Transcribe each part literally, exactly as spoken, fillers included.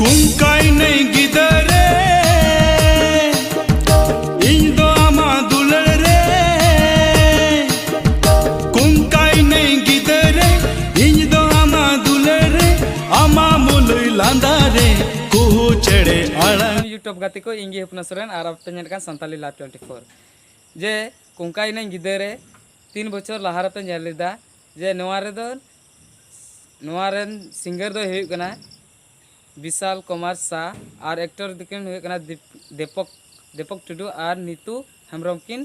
ᱠᱩᱝᱠᱟᱭ ᱱᱟᱹᱭ ᱜᱤᱫᱟᱹᱨ ᱨᱮ, ᱤᱧ ᱫᱚ ᱟᱢᱟᱜ ᱫᱩᱞᱟᱹᱲ ᱨᱮ᱾ ᱠᱩᱝᱠᱟᱭ ᱱᱟᱹᱭ ᱜᱤᱫᱟᱹᱨ ᱨᱮ, ᱤᱧ ᱫᱚ ᱟᱢᱟᱜ ᱫᱩᱞᱟᱹᱲ ᱨᱮ, ᱟᱢᱟᱜ ᱢᱩᱞᱩᱭ ᱞᱟᱸᱫᱟ ᱨᱮ, ᱠᱩᱦᱩ ᱪᱮᱬᱮ ᱟᱲᱟᱝ᱾ YouTube ᱜᱟᱛᱮ ᱠᱚ, ᱤᱧ ᱜᱮ ᱦᱩᱯᱱᱟ ᱥᱚᱨᱮᱱ ᱟᱨ ᱟᱯᱮ ᱯᱮ ᱧᱮᱞ ᱠᱟᱱ ᱥᱟᱱᱛᱟᱞᱤ Live twenty four᱾ ᱡᱮ ᱠᱩᱝᱠᱟᱭ ᱱᱟᱹᱭ ᱜᱤᱫᱟᱹᱨ ᱨᱮ ᱛᱤᱱ ᱵᱚᱪᱷᱚᱨ ᱞᱟᱦᱟ ᱨᱮᱯᱮ ᱧᱮᱞ ᱞᱮᱫᱟ, ᱡᱮ ᱱᱚᱣᱟ ᱨᱮᱫᱚ, ᱱᱚᱣᱟ ᱨᱮᱱ singer ᱫᱚᱭ ᱦᱩᱭᱩᱜ ᱠᱟᱱᱟ ᱵᱤᱥᱟᱞ ᱠᱩᱢᱟᱨ ᱥᱟᱦ ᱟᱨ actor ᱫᱚᱠᱤᱱ ᱦᱩᱭᱩᱜ ᱠᱟᱱᱟ ᱫᱤᱯ-, ᱫᱤᱯᱚᱠ, ᱫᱤᱯᱚᱠ ᱴᱩᱰᱩ ᱟᱨ ᱱᱤᱛᱩ ᱦᱮᱢᱵᱨᱚᱢ ᱠᱤᱱ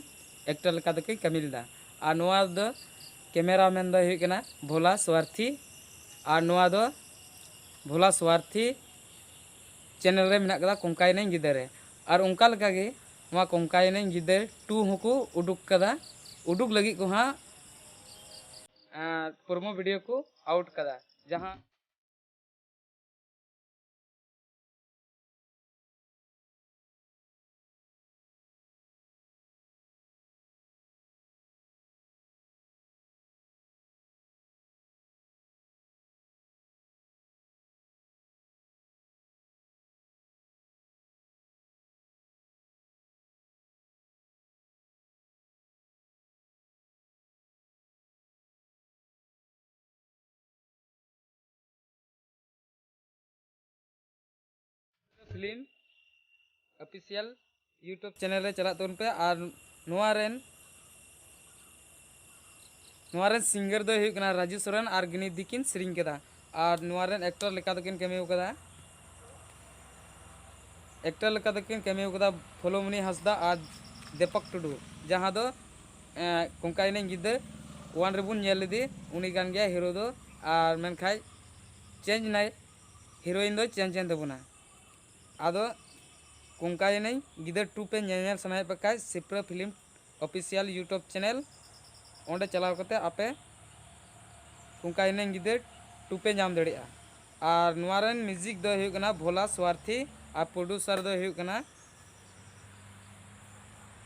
actor ᱞᱮᱠᱟ ᱫᱚᱠᱤᱱ ᱠᱟᱹᱢᱤ ᱞᱮᱫᱟ᱾ ᱟᱨ ᱱᱚᱣᱟ ᱫᱚ camera man ᱫᱚᱭ ᱦᱩᱭᱩᱜ ᱠᱟᱱᱟ ᱵᱷᱳᱞᱟ ᱥᱣᱟᱨᱛᱷᱤ᱾ ᱟᱨ ᱱᱚᱣᱟ ᱫᱚ ᱵᱷᱳᱞᱟ ᱥᱣᱟᱨᱛᱷᱤ channel ᱨᱮ ᱢᱮᱱᱟᱜ ᱠᱟᱫᱟ, ᱠᱚᱝᱠᱟᱭ ᱱᱟᱹᱧ ᱜᱤᱫᱟᱹᱨ ᱨᱮ᱾ ᱟᱨ ᱚᱱᱠᱟ ᱞᱮᱠᱟᱜᱮ ᱱᱚᱣᱟ ᱠᱚᱝᱠᱟᱭ ᱱᱟᱹᱧ ᱜᱤᱫᱟᱹᱨ two ᱦᱚᱸᱠᱚ ᱩᱰᱩᱠ ᱠᱟᱫᱟ᱾ ᱩᱰᱩᱠ ᱞᱟᱹᱜᱤᱫ ᱠᱚ ᱦᱟᱸᱜ, ᱟᱨ promo video ᱠᱚ out ᱠᱟᱫᱟ, ᱡᱟᱦᱟᱸ film official YouTube channel ᱨᱮ ᱪᱟᱞᱟᱜ ᱛᱟᱵᱚᱱ ᱯᱮ᱾ ᱟᱨ ᱱᱚᱣᱟ ᱨᱮᱱ, ᱱᱚᱣᱟ ᱨᱮᱱ singer ᱫᱚᱭ ᱦᱩᱭᱩᱜ ᱠᱟᱱᱟ ᱨᱟᱡᱩ ᱥᱚᱨᱮᱱ ᱟᱨ ᱜᱤᱱᱤ ᱫᱤᱠᱤᱱ ᱥᱮᱨᱮᱧ ᱠᱟᱫᱟ᱾ ᱟᱨ ᱱᱚᱣᱟ ᱨᱮᱱ actor ᱞᱮᱠᱟ ᱫᱚᱠᱤᱱ ᱠᱟᱹᱢᱤ ᱠᱟᱫᱟ, actor ᱞᱮᱠᱟ ᱫᱚᱠᱤᱱ ᱠᱟᱹᱢᱤ ᱠᱟᱫᱟ ᱯᱷᱩᱞᱚᱢᱚᱱᱤ ᱦᱟᱸᱥᱫᱟ ᱟᱨ ᱫᱤᱯᱚᱠ ᱴᱩᱰᱩ, ᱡᱟᱦᱟᱸ ᱫᱚ, ᱮᱸ, ᱠᱚᱝᱠᱟᱭ ᱱᱟᱹᱧ ᱜᱤᱫᱟᱹᱨ one ᱨᱮᱵᱚᱱ ᱧᱮᱞ ᱞᱮᱫᱮ, ᱩᱱᱤ ᱠᱟᱱ ᱜᱮᱭᱟ hero ᱫᱚ᱾ ᱟᱨ ᱢᱮᱱᱠᱷᱟᱱ change ᱱᱟᱭ, heroine ᱫᱚᱭ change ᱮᱱ ᱛᱟᱵᱚᱱᱟ᱾ ᱟᱫᱚ ᱠᱚᱝᱠᱟᱭ ᱱᱟᱹᱧ ᱜᱤᱫᱟᱹᱨ two ᱯᱮ ᱧᱮᱧᱮᱞ ᱥᱟᱱᱟᱭᱮᱫ ᱯᱮ ᱠᱷᱟᱡ, ᱥᱤᱯᱨᱟᱹ film official YouTube channel, ᱚᱸᱰᱮ ᱪᱟᱞᱟᱣ ᱠᱟᱛᱮ ᱟᱯᱮ ᱠᱚᱝᱠᱟᱭ ᱱᱟᱹᱧ ᱜᱤᱫᱟᱹᱨ two ᱯᱮ ᱧᱟᱢ ᱫᱟᱲᱮᱭᱟᱜᱼᱟ᱾ ᱟᱨ ᱱᱚᱣᱟ ᱨᱮᱱ music ᱫᱚᱭ ᱦᱩᱭᱩᱜ ᱠᱟᱱᱟ ᱵᱷᱳᱞᱟ ᱥᱣᱟᱨᱛᱷᱤ, ᱟᱨ producer ᱫᱚᱭ ᱦᱩᱭᱩᱜ ᱠᱟᱱᱟ,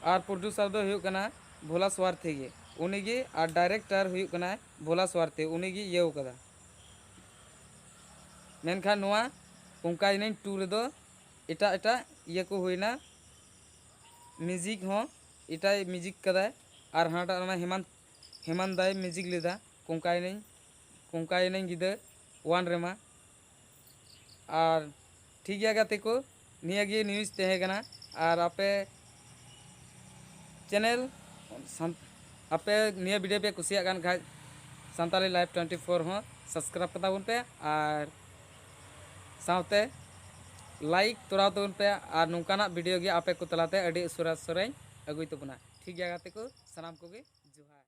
ᱟᱨ producer ᱫᱚᱭ ᱦᱩᱭᱩᱜ ᱠᱟᱱᱟ ᱵᱷᱳᱞᱟ ᱥᱣᱟᱨᱛᱷᱤ ᱜᱮ, ᱩᱱᱤᱜᱮ, ᱟᱨ director ᱦᱩᱭᱩᱜ ᱠᱟᱱᱟᱭ ᱵᱷᱳᱞᱟ ᱥᱣᱟᱨᱛᱷᱤ, ᱩᱱᱤᱜᱮ ᱤᱭᱟᱹᱣ ᱠᱟᱫᱟ᱾ ᱢᱮᱱᱠᱷᱟᱱ ᱱᱚᱣᱟ ᱠᱚᱝᱠᱟ ᱮᱱᱮᱧ ᱴᱩ ᱨᱮᱫᱚ ᱮᱴᱟᱜ ᱮᱴᱟᱜ ᱤᱭᱟᱹ ᱠᱚ ᱦᱩᱭᱱᱟ, ᱢᱤᱭᱩᱡᱤᱠ ᱦᱚᱸ ᱮᱴᱟᱜ ᱢᱤᱭᱩᱡᱤᱠ ᱠᱟᱫᱟᱭ, ᱟᱨ ᱦᱟᱱᱟᱴᱟᱜ ᱚᱱᱟ ᱦᱮᱢᱟᱱ ᱦᱮᱢᱟᱱ ᱫᱟᱭ ᱢᱤᱭᱩᱡᱤᱠ ᱞᱮᱫᱟ ᱠᱚᱝᱠᱟ ᱮᱱᱮᱧ, ᱠᱚᱝᱠᱟ ᱮᱱᱮᱧ ᱜᱤᱫᱟᱹᱨ ᱳᱣᱟᱱ ᱨᱮᱢᱟ᱾ ᱟᱨ ᱴᱷᱤᱠ ᱜᱮᱭᱟ ᱜᱟᱛᱮ ᱠᱚ, ᱱᱤᱭᱟᱹ ᱜᱮ ᱱᱤᱭᱩᱡᱽ ᱛᱟᱦᱮᱸ ᱠᱟᱱᱟ᱾ ᱟᱨ ᱟᱯᱮ ᱪᱮᱱᱮᱞ ᱥᱟᱱ- ᱟᱯᱮ ᱱᱤᱭᱟᱹ ᱵᱷᱤᱰᱤᱭᱳ ᱯᱮ ᱠᱩᱥᱤᱭᱟᱜ ᱠᱟᱱ ᱠᱷᱟᱡ, ᱥᱟᱱᱛᱟᱞᱤ ᱞᱟᱭᱤᱵᱷ ᱴᱩᱭᱮᱱᱴᱤ ᱯᱷᱳᱨ ᱦᱚᱸ ᱥᱟᱵᱥᱠᱨᱟᱭᱤᱵᱽ ᱠᱟᱛᱟ ᱵᱚᱱ ᱯᱮ, ᱟᱨ ᱥᱟᱶᱛᱮ ᱞᱟᱭᱤᱠ ᱛᱚᱨᱟᱣ ᱛᱟᱵᱚᱱ ᱯᱮ᱾ ᱟᱨ ᱱᱚᱝᱠᱟᱱᱟᱜ ᱵᱷᱤᱰᱤᱭᱳ ᱜᱮ ᱟᱯᱮ ᱠᱚ ᱛᱟᱞᱟᱛᱮ ᱟᱹᱰᱤ ᱩᱥᱟᱹᱨᱟ ᱩᱥᱟᱹᱨᱟᱧ ᱟᱹᱜᱩᱭ ᱛᱟᱵᱚᱱᱟ᱾ ᱴᱷᱤᱠ ᱜᱮᱭᱟ ᱜᱟᱛᱮ ᱠᱚ, ᱥᱟᱱᱟᱢ ᱠᱚᱜᱮ ᱡᱚᱦᱟᱨ᱾